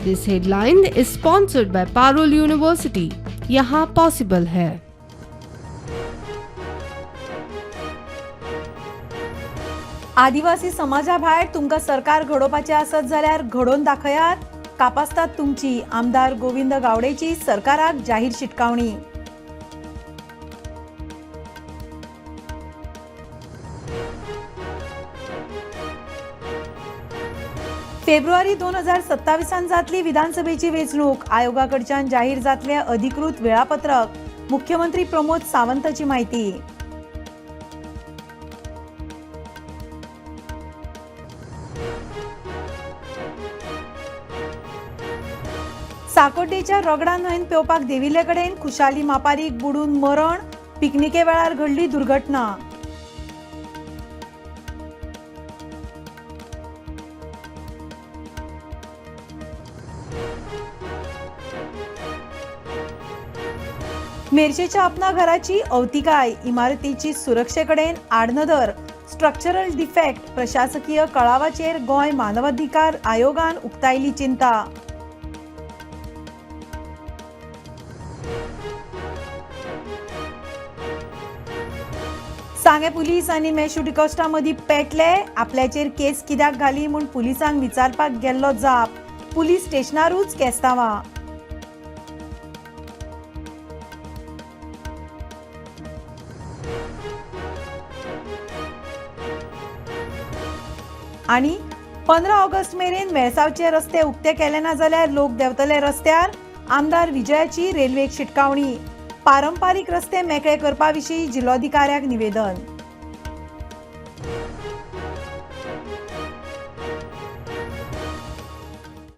This headline is sponsored by Parul University. यहाँ possible है। आदिवासी समाजा भायर तुमकां सरकार घडोवपाचें आसत जाल्यार घडोवन दाखयात, कापास्ताद तुमची, आमदार गोविंद गावडेची सरकाराक जाहीर शिटकावणी। फेब्रुवारी 2027 जातली विधानसभेची वेंचणूक, आयोगाकडच्यान जाहीर जातले अधिकृत वेळापत्रक, मुख्यमंत्री प्रमोद सावंताची माहिती। साकोड्डेच्या रगडा न्हंयेन पेंवपाक देविल्ले कडेन खुशाली मापारीक बुडून मरण, पिकनिके वेळार घडली दुर्घटना। मेरशेच्या अपना घराची अवतिकाय, इमारतीची सुरक्षेकडेन आडनदर, स्ट्रक्चरल डिफेक्ट, प्रशासकीय कळावाचेर गोंय मानवाधिकार आयोगान उक्तायली चिंता। सांगें पुलीस आनी मेशू डिकॉस्टा मदीं पेटले, आपल्याचेर केस कित्याक घाली म्हूण पुलिसांक विचारपाक गेल्लो जाप, पुलीस स्टेशनारूच केस्तांवां। आनी 15 ऑगस्ट मेरेन वेळसावचे रस्ते उक्ते केले ना जाल्यार लोक देंवतले रस्त्यार, आमदार विजयाची रेल्वेक शिटकावणी, पारंपारीक रस्ते मेकळे करपा विशीं जिल्लोधिकाऱ्याक निवेदन।